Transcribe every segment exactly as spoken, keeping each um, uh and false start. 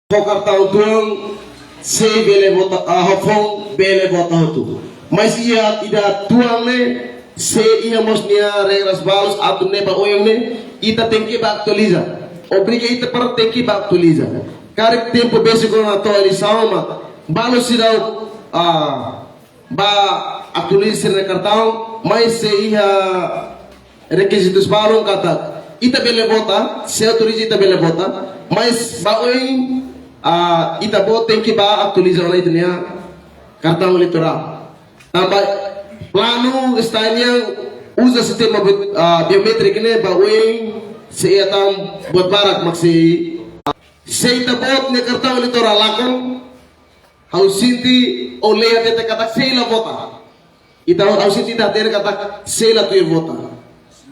ho kartaun tuan sei bele vota, ah, ho foun bele vota hotu. Mas iha ida tuan ne'e sei iha mós nia regras balus atu nune'e ba oin ne'e ita tenke ba atualiza. Obriga ita para tenke ba atualiza. Karik tempu besik ona to'o eleisaun mak balu seidauk, ah, ba atualiza sira-nia kartaun, mas sei iha rekizitus balun katak ita bele vota, se autoriza ita bele vota, mas ba oin, ah, ita-boot tenke ba atualiza ona ita-nia kartaun eleitorál. Tanba planu estaun nian uza sistema bi-, ah, biométriku ne'e ba oin sei iha tan buat barak mak sei, se ita-boot nia kartaun eleitorál lakon, ha'u sente ou lee hatete katak sei la vota. Ita, ha'u sente ita hatene katak sei la tuir vota.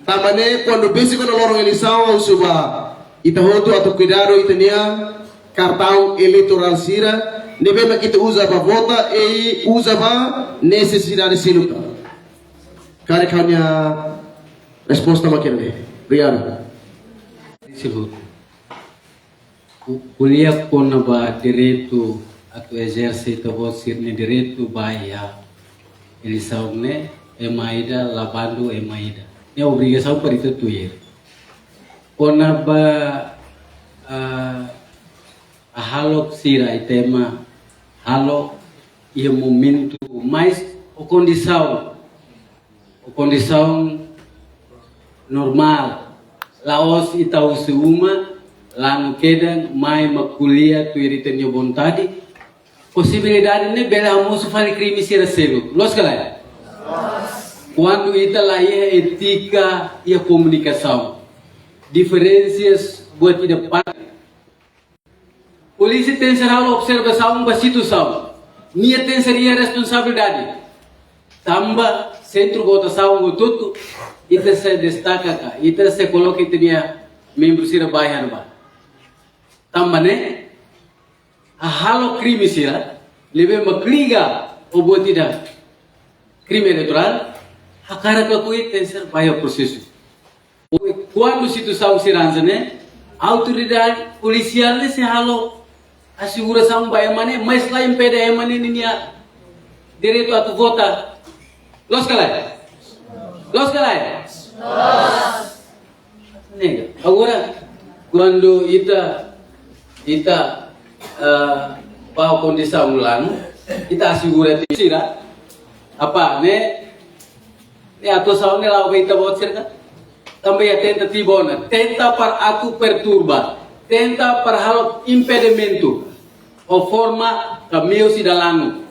Tanba ne'e kuandu besik ona loron eleisaun ha'u husu ba ita hotu atu kuidadu ita-nia kartaun eleitorál sira ne'ebé mak ita uza ba vota, ei uza ba nesesidade seluk tan. Karik ha'u-nia resposta mak ne'e. Obrigadu. Seluk. Ku-, ko'alia kona-ba direitu atu ezerse ita-boot sira-nia direitu ba iha eleisaun ne'e, ema ida la bandu ema ida. Ne'e obrigasaun para ita tuir. Kona-ba, ah, hahalok sira ita ema halo iha momentu, mas ho kondisaun, ho kondisaun normál. La'ós ita husi uma, lanu kedan, mai mak ko'alia tuir ita-nia vontade. Posibilidade ne'e bele hamosu fali krime sira seluk. Loos ka lae? Kuandu ita la iha étika iha komunikasaun, diferensa buat ida pa- Polísia tenke halo observasaun ba situasaun. Nia tenke iha responsabilidade. Tanba sentru votasaun hotu-hotu, ita sei destaka ka, ita sei koloka ita-nia membru sira ba iha ne'ebá. Tanba ne'e, hahalok krime sira, ne'ebé mak liga ho buat ida krime eleitorál, hakarak ka lakohi tenke ba iha prosesu. Kuandu situasaun sira hanesan ne'e, autoridade polisiál ne'e sei halo asegurasaun ba ema ne'e, mas la impede ema ne'e ninia direitu atu vota. Loos ka lae? Loos ka lae? Ne'e. Agora, kuandu ita, ita, ah, ba kondisaun lanu, ita asegura tiha sira, apa, ne'e, ne'e atuasaun ne'e la'o ba ita-boot sira ka? Tanba iha tentativa ona, tenta para atu perturba, tenta para halo impedimentu, ho forma ka meius ida lanu.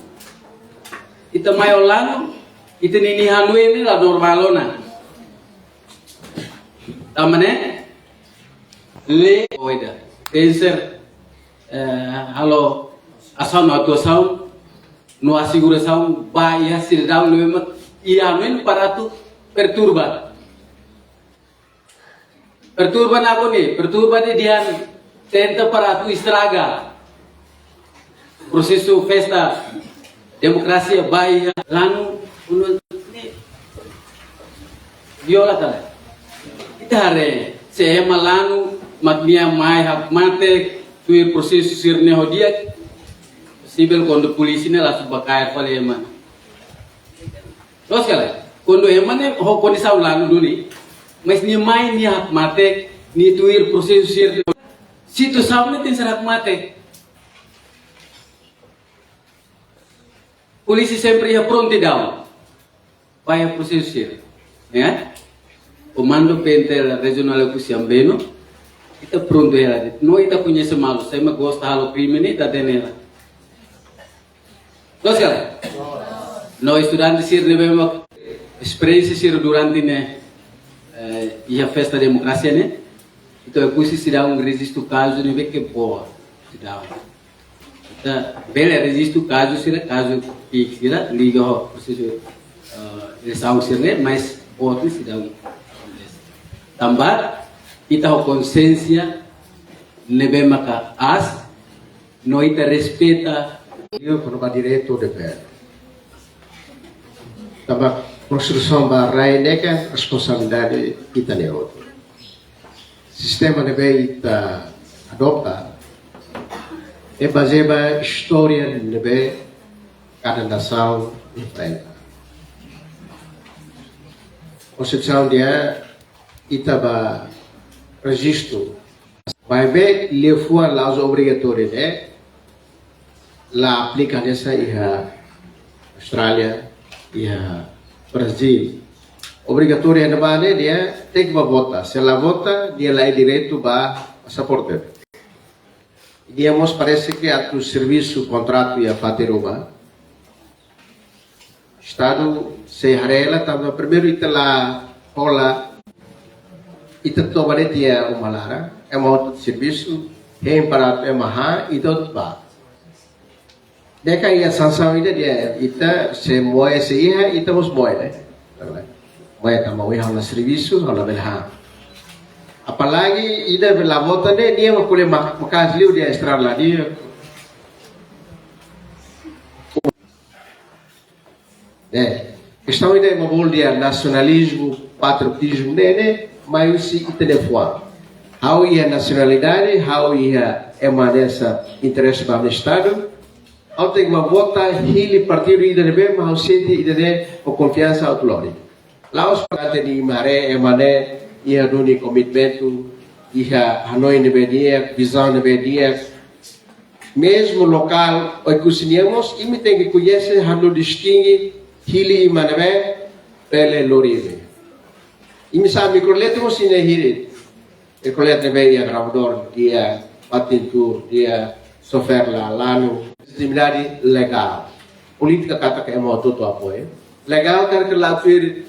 Ita mai ho lanu, ita-nia hanoin ne'e la normál ona. Tanba ne'e, lei oida. Tenke, eh, halo asaun no atuasaun, no asegurasaun ba iha sidadaun ne'ebé mak iha hanoin para atu perturba. Perturba nakonu ne'e, perturba ne'e dehan tenta para atu estraga prosesu festa demokrasia ba iha lanu, unu ne'e viola ka lae. Ita haree, se ema lanu mak nia mai hakmatek tuir prosesu sira-ne'e ho di'ak, posivel kuandu polísia ne'e langsung ba kaer fali ema. Loos ka lae? Kuandu ema ne'e ho kondisaun lanu duni, mas nia mai nia hakmatek, nia tuir prosesu sira-ne'e. Situasaun ne'e tenke hakmatek. Polísia sempre iha prontidaun ba iha prosesu sira, ya. Komandu PNTL Rejionál Oekusi Ambeno, ita prontu hela de'it. No ita koñese malu, se ema gosta halo krime ne'e ita hatene hela. Loos ka lae? No estudante sira ne'ebé mak esperiénsia sira durante ne'e, eh, iha festa demokrasia ne'e, ita Oekusi seidauk rejistu kazu ne'ebé ke boa, seidauk. Ita bele rejistu kazu sira, kazu ki'ik sira liga ho prosesu, eh, eleisaun sira ne'e, mas boot ne'e seidauk. Tanba ita ho konsiénsia ne'ebé maka aas, no ita respeita. Iha kona-ba direitu ho devér. Tanba konstrusaun ba rai ne'e ka responsabilidade ita-nia hotu. Sistema ne'ebé ita adota, Bazeia ba istória ne'ebé kada nasaun enfrenta. Konsepsaun ida ita ba rejistu. Maibé liafuan la'ós obrigatóriu ne'e la aplika hanesan iha Austrália, iha Brazíl. Obrigatóriu iha ne'ebá ne'e nia tenke ba vota. Se la vota, nia laiha direitu ba pasaporte. Nia mós parese ke atu servisu kontratu iha fatin ruma. Estadu sei haree hela tanba primeiru ita la hola, ita toba de'it iha uma laran, ema hotu servisu, hein para atu ema han, ita hotu bá. Ne'e ka iha sansaun ida dehan, ita se moe sei iha, ita mós moe, ne'e? Moe tanba ohin ha'u la servisu, ha'u labele han. Apalagi ida be la vota ne'e, nia mak ko'alia mak-, maka'as liu dehan estrada la di'ak. Ne'e, kestaun ida ema bolu dehan nasionalizmu, patriotizmu, ne'e, ne'e, mai husi ita-nia fuan. Ha'u iha nasionalidade, ha'u iha ema hanesan interese ba ami-nia Estadu. Ha'u tenke ba vota hili partidu ida ne'ebé mak ha'u sente ida ne'e ho konfiansa atu lori. La'ós para ita haree ema ne'e iha duni komitmentu, iha hanoin ne'ebé di'ak, vizaun ne'ebé di'ak. Mezmu lokál, Oekusi nian mós, imi tenke koñese, halo distinge, hili ema ne'ebé bele lori imi. Imi sa'e mikrolet mós imi hili. Mikrolet ne'ebé iha gravadór, iha patintur, iha sofer la lanu. Lejitimidade legál. Polítika katak ema hotu-hotu apoiu. Legál katak la tuir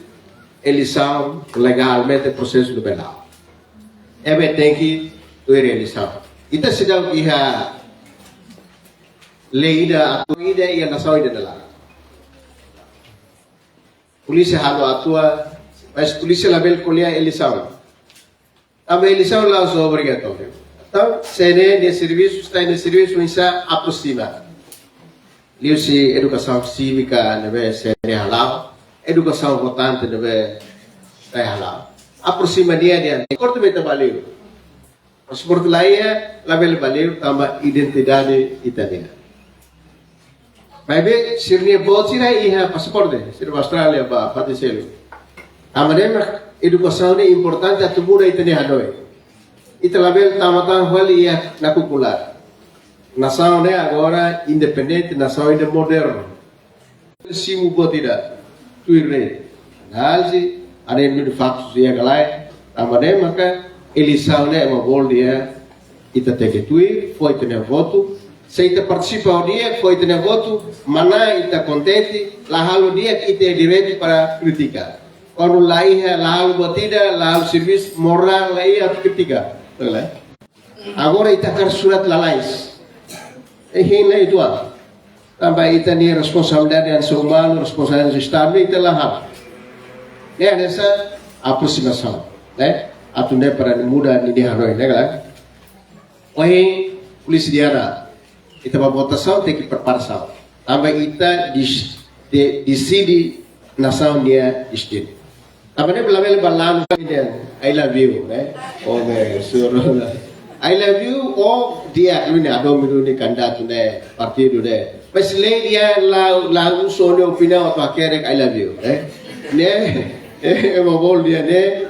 eleisaun legalmente prosesu ne'ebé la'o. Ema tenke tuir eleisaun. Ita seidauk iha lei ida, atu ida iha nasaun ida-ne'e laran. Polísia halo atua, mas polísia labele ko'alia eleisaun. Tanba eleisaun la'ós obrigatóriu. Entaun, C N E nia servisu, C N E nia servisu, oinsá aproxima. Liuhusi edukasaun sívika ne'ebé C N E hala'o, edukasaun votante ne'ebé C N E hala'o. Aproxima nia, nia, korte meta ba liu. Pasaporte la iha, labele ba liu, tanba identidade ita-nian. Maibé, sira-nia boot sira iha pasaporte, sira ba Austrália, ba fatin seluk. Tanba ne'e mak edukasaun ne'e importante atu muda ita-nia hanoin. Ita labele tama tan fali iha nakukun laran. Nasaun ne'e agora independente, nasaun ida modernu. Simu buat ida, tuir lei. Análise, haree duni faktus iha ka lae, tanba ne'e maka eleisaun ne'e ema bolu dehan ita tenke tuir, fó ita-nia votu. Se ita partisipa ho di'ak, fó ita-nia votu, manán ita kontente, la halo di'ak ita iha direitu para kritika. Kuandu la iha, la halo buat ida, la halo servisu, morál la iha atu kritika. Betul, eh? Agora ita hakarak surat lalais. Eh, hein lai uitoan. Tanba ita-nia responsabilidade hanesan umanu, responsabilidade hanesan Estadu, ita la halo. Ne'e hanesan aproximasaun, ne'e? Atu ne'e para muda ninia hanoin, ne'e ka lae? Ohin, polísia dehan ita ba votasaun tenke preparasaun. Tanba ita dis-, de-, deside nasaun nia destinu. Tanba ne'e labele ba lanu dehan, "I love you," ne'e? Ou be, suru. "I love you," ou di'ak duni, hadomi duni kandidatu ne'e, partidu ne'e. Mas lei dehan la, la uza nia opiniaun atu hakerek "I love you," ne'e? Ne'e, eh, ema bolu dehan ne'e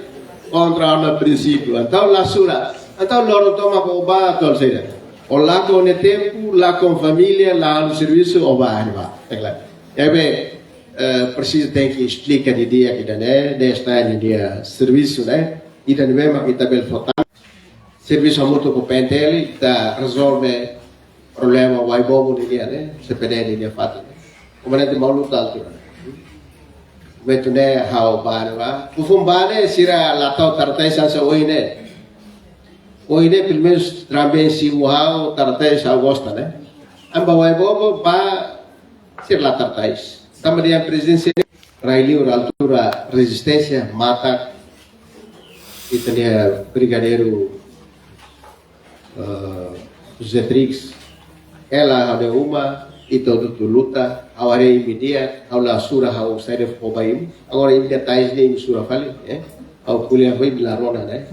kontra ona prinsípiu. Entaun la sura. Entaun loron tomak ó bá atu halo saida? Ó lakon ó-nia tempu, lakon família, la halo servisu, ó bá, ne'e bá. Ne'e ka lae? Ne'ebé, eh, presiza tenke esplika didi'ak ida-ne'e, ne'e ita-nia servisu, ne'e? Ida ne'ebé mak ita bele fó tan. Servisu hamutuk ho P N T L, ita rezolve problema Wai Bobo nian, ne'e? C P D nian fatin. Komandante Mauluta altura. Momentu ne'e ha'u bá ne'ebá. Foufoun bá ne'e sira la tau tara-tais hanesan ohin ne'e. Ohin ne'e pelumenus dramben simu ha'u tara-tais ha'u gosta, ne'e? Ami ba Wai Bobo bá sira la tara-tais. Tanba dehan prezidénsia rai-liur altura rezisténsia, matak, ita-nia brigadeiru, eh, José Trix, hela ha'u-nia uma, ita hotu-hotu luta, ha'u haree imi di'ak, ha'u la sura ha'u saida fó ba imi, agora imi dehan tais ne'e imi sura fali, eh? Ha'u ko'alia ho imi la rona, ne'e?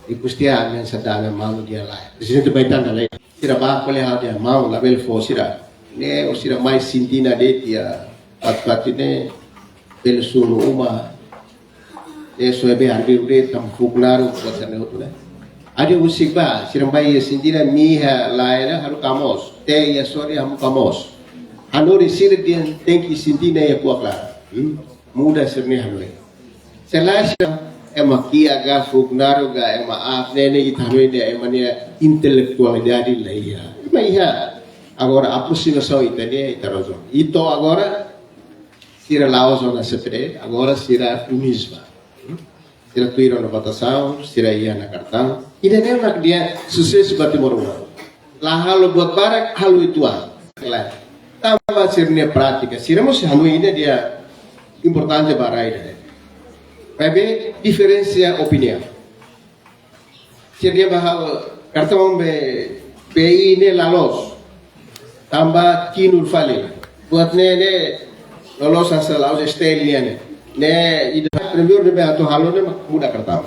Depois tiha ami hanesan dame malu dehan lae. Prezidente baitan dala ida. Sira ba ko'alia ha'u dehan maun, labele fó sira. Ne'e, o sira mai sente ona de'it iha fatin-fatin ne'e, bele sunu uma. Ne'e só bele arbiru de'it, tanba fuuk naruk, buat sira-ne'e hotu ne'e. Ade usik ba, sira mai iha sente ona, mi iha lae ne'e haruka moos. Te iha sorin hamuka moos. Hanorin sira dehan tenke sente ona iha kuak laran. Hmm? Muda sira-nia hanoin. Se lae sira ema kiak ka fuuk naruk ka ema aat ne'e, ne'e ita hanoin dehan ema nia intelektualidade la iha. Ema iha. Agora aproximasaun ita-nian, ita rezolve. Entaun agora sira la'o zona C P D, agora sira UNISVA. Sira tuir ona votasaun, sira iha ona kartaun. Ida-ne'e mak dehan susesu ba timoroan. La halo buat barak, halo uitoan. Klaru. Tanba sira-nia prátika, sira mós hanoin ida-ne'e importante ba rai ida-ne'e. Maibé diferensa opiniaun. Sira dehan ba ha'u kartaun be P I ne'e la loos. Tanba kinur fali. Buat ne'e, ne'e loloos hanesan la'ós S T L nian ne'e. Ne'e ida primeiru ne'ebé atu halo ne'e mak muda kartaun.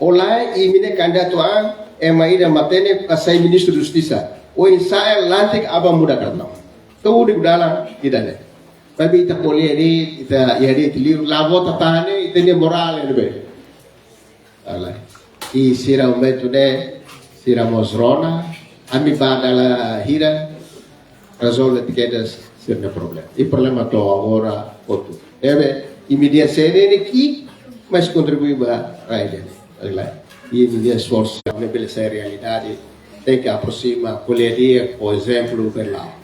Ohin imi-nia kandidatu an, ema ida matenek ba sai Ministru Justisa. Oinsá lantik aban muda kartaun. Tuir dalan ida-ne'e. Maibé ita ko'alia de'it, ita iha de'it liu, la vota tan ne'e, ita-nia morál ne'ebé. Ala. I sira momentu ne'e, sira mós rona, ami ba dala hira, rezolve kedas sira-nia problema. I problema to'o agora hotu. Ne'ebé, imi dehan C N N ki'ik, mas kontribui ba rai ida-ne'e. Ala. I imi dehan esforsu, ne'e bele sai realidade, tenke aproxima, ko'alia di'ak, por ezemplu, bele la'o.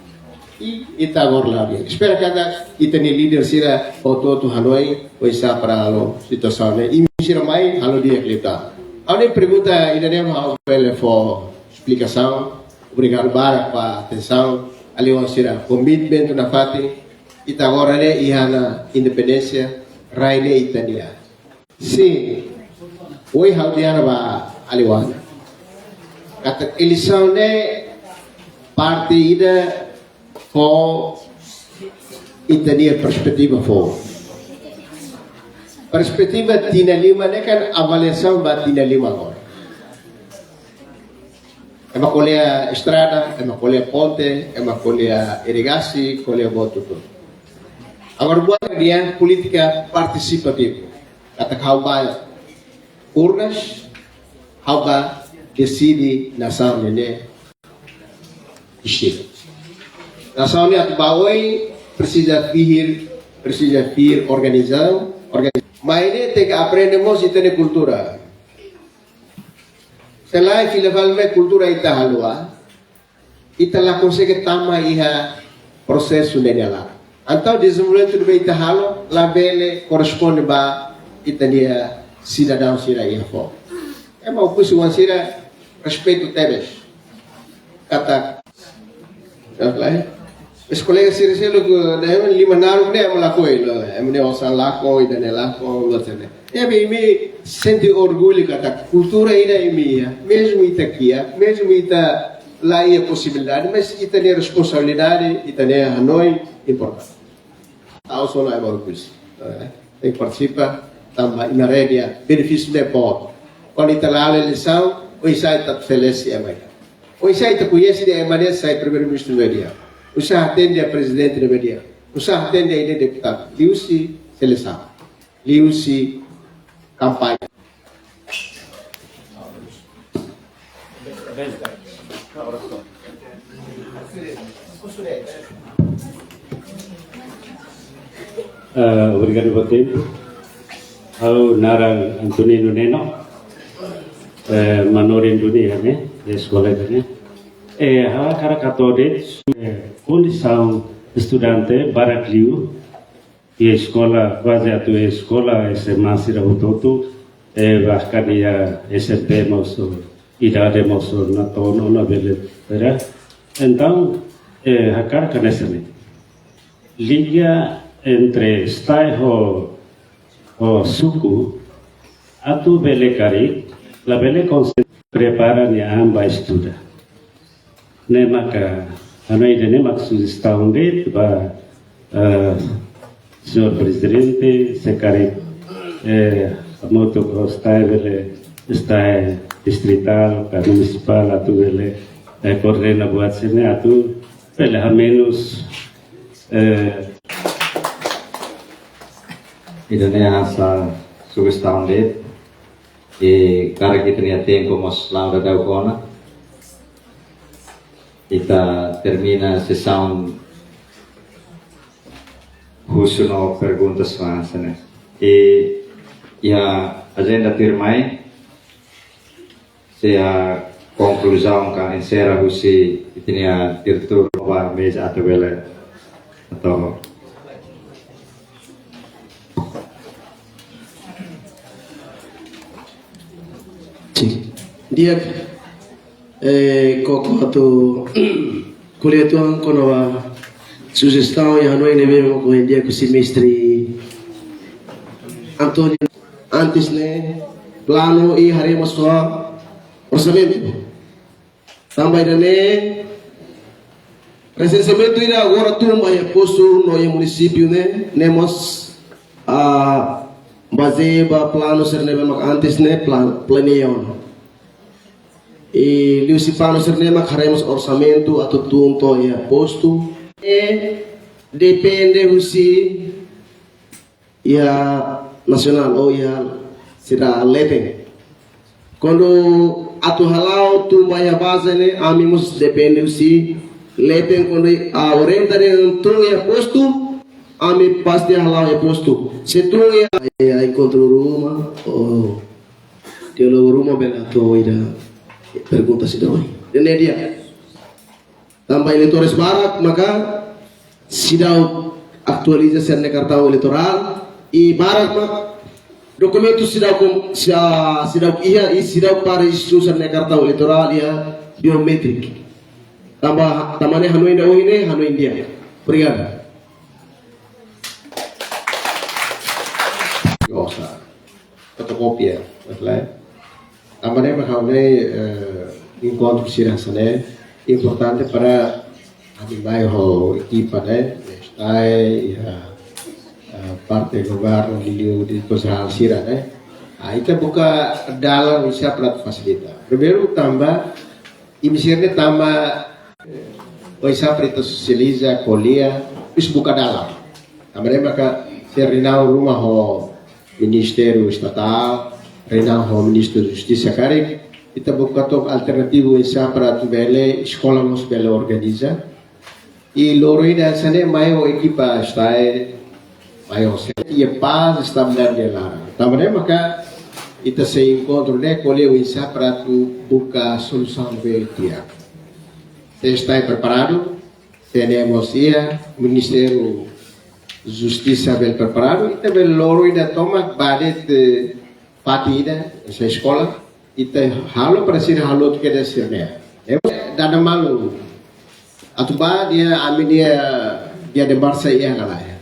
I, ita agora la bele. Espera katak ita-nia líder sira hotu-hotu hanoin oinsá para halo situasaun ne'e. Imi sira mai halo di'ak liután. Ha'u-nia pergunta ida-ne'e ha'u bele fó esplikasaun. Obrigadu barak ba atensaun. Alin-oan sira komitmentu nafatin. Ita agora ne'e iha ona independénsia, rai ne'e ita-nian. Sin, ohin ha'u dehan ba alin-oan katak eleisaun ne'e parte ida fó ita-nia perspetiva foun. Perspetiva tinan lima ne'e kan avaliasaun ba tinan lima agora. Ema ko'alia estrada, ema ko'alia ponte, ema ko'alia irigasi, ko'alia buat hotu. Agora buat ida dehan polítika partisipativa. Katak ha'u ba urnas, ha'u ba deside nasaun ne'e. Isi. Nasaun ne'e atu ba oin presiza fihir, presiza fihir organizasaun, organizasaun. Mai ne'e tenke aprende mós ita-nia kultura. Se lae fila fali mai kultura ita haluha, ita la konsege tama iha prosesu ne'e nia laran. Entaun dezenvolvimentu ne'ebé ita halo, labele korresponde ba ita-nia sidadaun sira iha foho. Ema Oekusi-oan sira respeitu tebes. Katak, ya, lae. Mas kolega sira seluk dehan ema lima naruk ne'e ema lakohi, no, ema nia osan lakon, ida-ne'e lakon, no, sene. Ne'ebé imi sente orgullu katak kultura ida imi iha, mezmu ita kiak, mezmu ita la iha posibilidade, mas ita-nia responsabilidade, ita-nia hanoin importante. Ha'u só la ema Oekusi, no, eh, tenke partisipa, tanba imi haree dehan benefísiu ne'e boot. Kuandu ita la'o eleisaun, oinsá ita selesi ema ida. Oinsá ita koñese dehan ema ne'e sai primeiru-ministru ne'ebé di'ak. Oinsá hatene dehan prezidente ne'ebé di'ak. Oinsá hatene dehan ida-ne'e deputadu. Liuhusi selesaun. Liuhusi kampaña. Ah, obrigadu ba tempu. Ha'u naran Antonino Neno. Eh, manorin duni iha ne'e, iha eskola ne'e. Eh, ha'u hakarak hato'o de'it, eh, kondisaun estudante barak liu, iha eskola, kuaze atu iha eskola S M A sira hotu-hotu, eh, bahkan iha S M P mós, idade mós natoon ona bele, era. Entaun, eh, hakarak hanesan ne'e. Liga entre STAE ho, ho suku, atu bele karik, labele konsen-, prepara nia an ba estuda. Ne'e maka, ha'u hanoin ida-ne'e mak sujestaun de'it ba, eh, señór prezidente, se karik, eh, hamutuk ho STAE bele, STAE distritál, ka munisipál, atu bele, Koordena buat sira-ne'e atu bele hamenus, eh, ida-ne'e hanesan sujestaun de'it, i karik ita-nia tempu mós la'o daudaun ona, ita termina sesaun husu no perguntas hanesan ne'e. I iha ajenda tuirmai, sei iha konkluzaun ka enserra husi ita-nia diretór ba meza atu bele atu. Sin. Di'ak, eh, koko atu ko'alia uitoan kona-ba sujestaun iha hanoin ne'ebé mak ohin di'ak husi mestre António. Antes ne'e planu i haree mós ho orsamentu. Tanba ida-ne'e, resenseamentu ida agora tun ba iha postu no iha munisípiu ne'e, ne'e mós, ah, bazeia ba planu sira ne'ebé mak antes ne'e plan-, planeia ona. I liuhusi planu sira ne'e mak haree mós orsamentu atu tun to'o iha postu. I depende husi iha nasionál ou iha sira leten. Kuandu atu hala'o tun ba iha baze ne'e, ami mós depende husi leten, kuandu, ah, orienta dehan tun iha postu, ami pasti hala'o iha postu. Se tun iha, iha enkontru ruma, ou diálogu ruma bele atu ida pergunta sira ohin. Ida-ne'e di'ak. Tanba eleitores barak maka seidauk atualiza sira-nia kartaun eleitorál, i barak mak dokumentu seidauk kom-, sei-, seidauk iha, i seidauk para rejistu sira-nia kartaun eleitorál iha biométriku. Tanba, tanba ne'e hanoin ida ohin ne'e, hanoin di'ak. Obrigadu. Osa. Fotokópia, betul ya? Tanba ne'e mak ha'u ne'e, eh, enkontru sira hanesan ne'e importante para ami mai ho ekipa ne'e, STAE, iha, eh, parte governu, liuliu diretór jerál sira ne'e. Ah, ita buka dalan oinsá para fasilita. Primeiru tanba, imi sira ne'e tanba, eh, oinsá para ita sosializa, ko'alia, depois buka dalan. Tanba ne'e maka sei reuniaun ruma ho Ministériu Estatál, reuniaun ho Ministru Justisa karik, ita buka took alternativu oinsá para atu bele, eskola mós bele organiza. I loron ida hanesan ne'e mai ho ekipa STAE, mai ho se-, iha pás, estabilidade iha laran. Tanba ne'e maka ita sei enkontru ne'e ko'alia oinsá para atu buka solusaun ne'ebé di'ak. Se STAE preparadu, se ne'e mós iha Ministériu Justisa bele preparadu, ita bele loron ida tomak ba de'it fatin ida, hanesan eskola, ita halo para sira halo tuir kedas sira-ne'e. Ema dada malu. Atu ba dehan ami-nia, dia de marcha iha ka lae.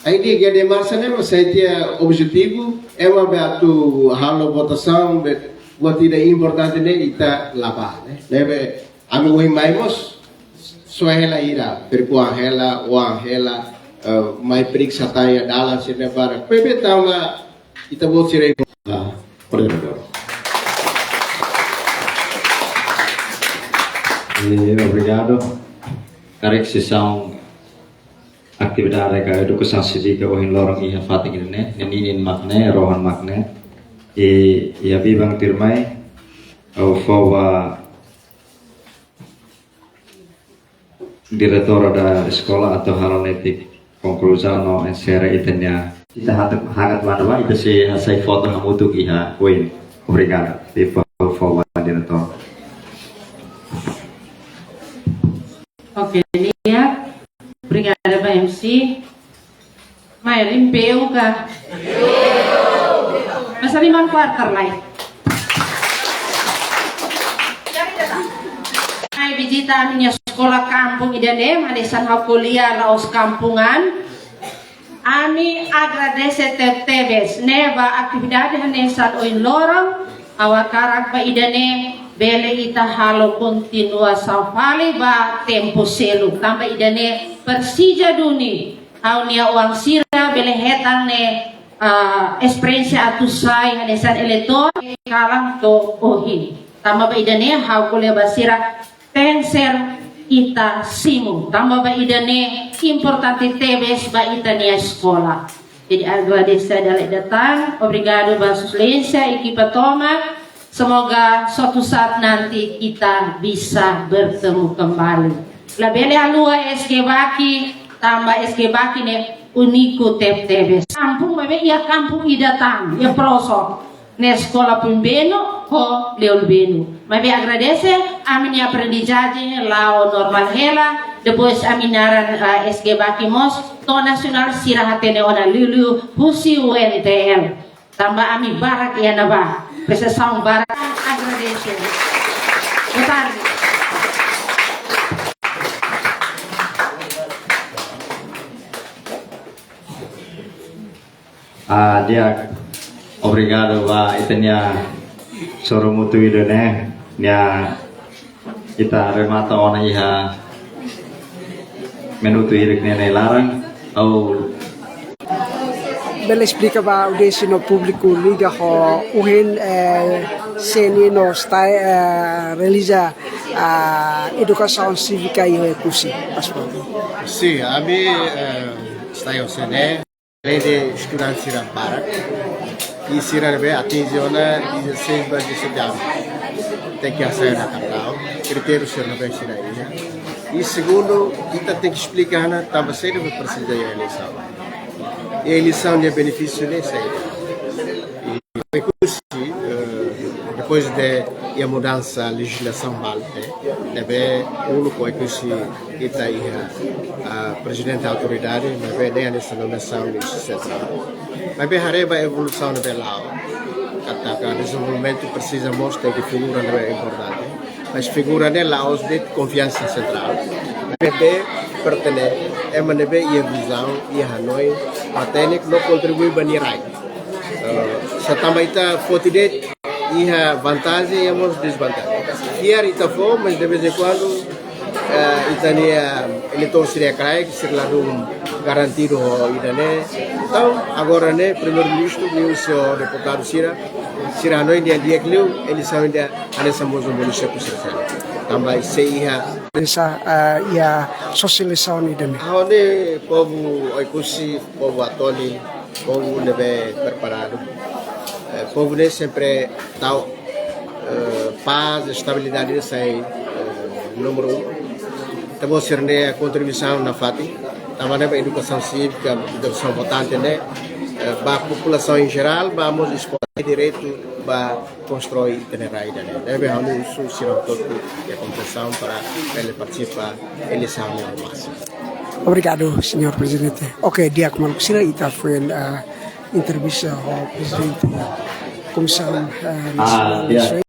Ai dia, dia de marcha ne'e mós sai tiha objetivu, ema be atu halo votasaun, be buat ida importante ne'e ita la ba, ne'e. Ne'ebé ami ohin mai mós, só hela ida, perkuan hela, oan hela, eh, mai periksa tanya dalan sira-ne'e barak. Ne'ebé tanba ita-boot sira, ah, koordenadór. Eh, obrigadu. Karik sesaun atividade ka edukasaun sívika ohin loron iha fatin ida-ne'e, ne'e ninin mak ne'e, rohan mak ne'e. I, iha biban tuirmai, ha'u fó ba diretora da eskola atu halo netik konkluzaun no enserra ita-nia. Ita hakat, hakat mana ba, ita sei hasai foto hamutuk iha oin. Obrigadu. Depois, por favor, diretor. Oke, di'ak. Obrigada ba M C. Mai, limpeu ka? Masa liman kuarter lai. Mai vizita ami-nia eskola kampung ida-ne'e, hanesan ha'u ko'alia la'ós kampungan. Ami agradese tebetebes ne'e ba atividade hanesan ohin loron, ha'u hakarak ba ida-ne'e bele ita halo kontinuasaun fali ba tempu seluk. Tanba ida-ne'e presiza duni ha'u-nia oan sira bele hetan ne'e, ah, esperiénsia atu sai hanesan eleitór kalan to'o ohin. Tanba ba ida-ne'e ha'u ko'alia ba sira, tenke ser ita simu. Tanba ba ida-ne'e importante tebes ba ita-nia eskola. Jadi agradese dala ida tan, obrigadu ba Sua Exelénsia, ekipa tomak. Semoga suatu saat nanti kita bisa bertemu kembali. Labele haluha S G Baki, tanba S G Baki ne'e úniku tebetebes. Kampung, maibé iha kampung ida tan, iha pelosok. Ne'e eskola Puimbenu ho Leolubenu. Maibé agradese, ami-nia aprendizajen la'o normal hela, depois ami naran, ah, S G Baki mós, to'o nasionál sira hatene ona liuliu husi U N T L. Tanba ami barak iha ne'ebá, prestasaun barak, agradese. Boa tarde. Ah, di'ak, obrigadu ba ita-nia sorumutu ida-ne'e, nia ita remata ona iha minutu hirak ne'e nia laran. Ha'u bele esplika ba audiénsia no públiku liga ho ohin, eh, C N E no STAE, eh, realiza, ah, edukasaun sívika iha Oekusi, pas. Sin, ami, eh, STAE ho C N E, alende estudante sira barak, i sira ne'ebé atinje ona dezasseis ba dezasete anu, tenke hasai ona kartaun, kritériu sira ne'ebé sira iha. I segundu, ita tenke esplika ona tanba saida mak presiza iha eleisaun. I eleisaun nia benefísiu ne'e saida. I Oekusi, eh, depois de iha mudansa lejizlasaun balu, ne'ebé uluk Oekusi ita iha, ah, prezidente autoridade, maibé ne'e hanesan nomeasaun de sentrál. Maibé haree ba evolusaun ne'ebé la'o, katak dezenvolvimentu presiza mós tenke figura ne'ebé importante. Mas figura ne'e la'ós de'it konfiansa sentrál. Maibé pertenese ema ne'ebé iha vizaun, iha hanoin, matenek no kontribui ba nia rai. Eh, se tanba ita foti de'it iha vantajen, iha mós dezvantajen. Fiar ita fó, mas de vez em quando, eh, ita-nia eleitór sira iha kraik, sira ladún garantidu ho ida-ne'e. Entaun, agora ne'e, Primeiru-Ministru, liuhusi deputadu sira, sira hanoin dehan di'ak liu, eleisaun ida hanesan mós um munisípiu sira seluk. Tanba sei iha. Hanesan, ah, iha sosializasaun ida-ne'e. Ha'u hanoin povu Oekusi, povu Atoli, povu ne'ebé preparadu. Eh, povu ne'e sempre tau, eh, pás, estabilidade ne'e sai, eh, númeru um. Ita-boot sira-nia kontribuisaun nafatin, tanba ne'e ba edukasaun sívika, edukasaun votante ne'e, eh, ba populasaun em geral, ba mós esporte direitu, ba konstrui ita-nia rai ida-ne'e. Ne'ebé ha'u husu sira hotu-hotu iha kompreensaun para bele partisipa eleisaun ne'e ho másimu. Obrigadu, señór prezidente. Oke, di'ak maluk sira, ita foin, ah, entrevista ho prezidente Komisaun, ah, Nasionál, ah, di'ak.